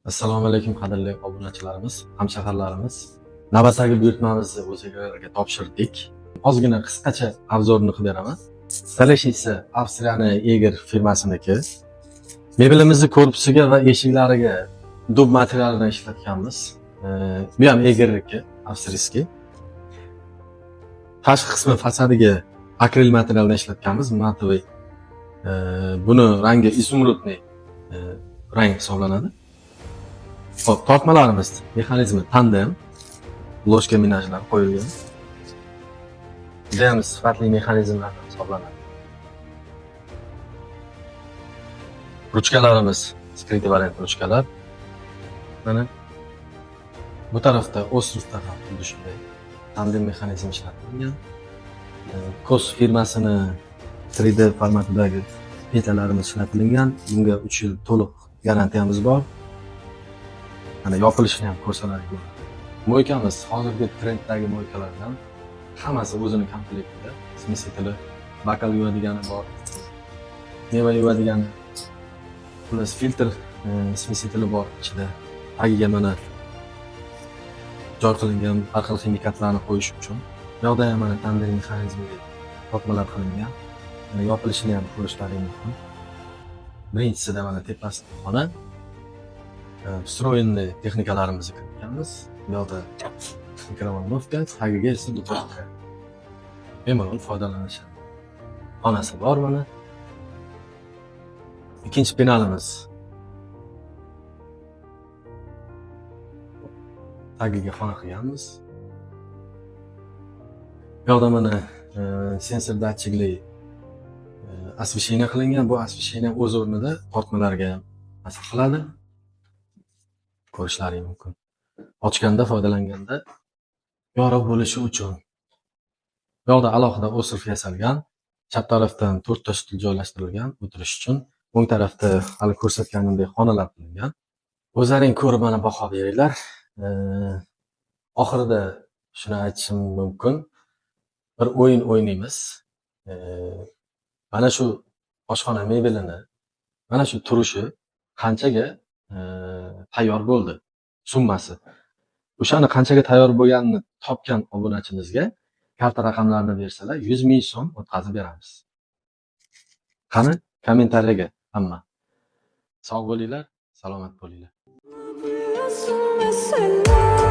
Assalomu alaykum, qadrli obunachilarimiz, hamshaharlarimiz. Navbatdagi buyurtmamizni o'zingizlarga topshirdik. Ozgina qisqacha обзор ini qilib beraman. Столешница Avstriyani Eger firmasiniki. Mebelimizni korpusiga va eshiklariga dub materialidan ishlatganmiz. Bu ham Egerniki, австрийский. Tashqi qismi fasadiga akril materialdan ishlatganmiz, матовый. Buni rangi изумрудный rang hisoblanadi. Xo'p, tortmalarimiz mexanizmi tandem, ложка menajlar qo'yilgan. Judayam sifatli mexanizmlardan hisoblanadi. Ruchkalarimiz скрытый variant ruchkalar. Mana bu tarafda Ostrovda ham xuddi shunday tandem mexanizm ishlatilgan. Kos firmasini 3D formatidagi petlalarimiz ishlatilgan. Bunga 3 yil to'liq garantiyamiz bor. Mana yopilishini ham ko'rsalaring bo'ladi. Мойка miz hozirgi trenddagi мойка lardan, hammasi o'zini komplektida. Смесители, bokal yuvadigani bor, meva yuvadigani, xullas filtr смесители bor ichida. Tagiga mana joy qilingan har xil ximikatlarni qo'yish uchun. Bu yoqda ham mana tandem mexanizmiga tortmalar qilingan. Mana yopilishini ham ko'rishlaring mumkin. Birinchisida mana tepasida xona, встроенный texnikalarimizni kiritganmiz. Bu yoqda микроволновка, tagiga esa духовка. Bemalol foydalanishadi. Xonasi bor mana. Ikkinchi penalimiz. Tagiga xona qilganmiz. Bu yoqda mana sensor datchikli освещение qilingan. Bu освещение o'z o'rnida tortmalarga ham ta'sir qiladi. Ko'rishlaring mumkin. Ochganda, foydalanganda yorug' bo'lishi uchun. Bu yoqda alohida остров yasalgan. Chap tarafdan 4 ta stul joylashtirilgan o'tirish uchun. O'ng tarafda hali ko'rsatganimdek xonalar qilingan. O'zlaring ko'rib mana baho beringlar. Oxirida shuni aytishim mumkin. Bir o'yin o'ynaymiz. Mana shu oshxona mebelini, mana shu turishi qanchaga tayyor bo'ldi summasi. O'shani qanchaga tayyor bo'lganini topgan obunachimizga karta raqamlarini bersalar 100 ming so'm o'tkazib beramiz. Qani kommentariyaga hamma. Sog' bo'linglar, salomat bo'linglar. Mesela.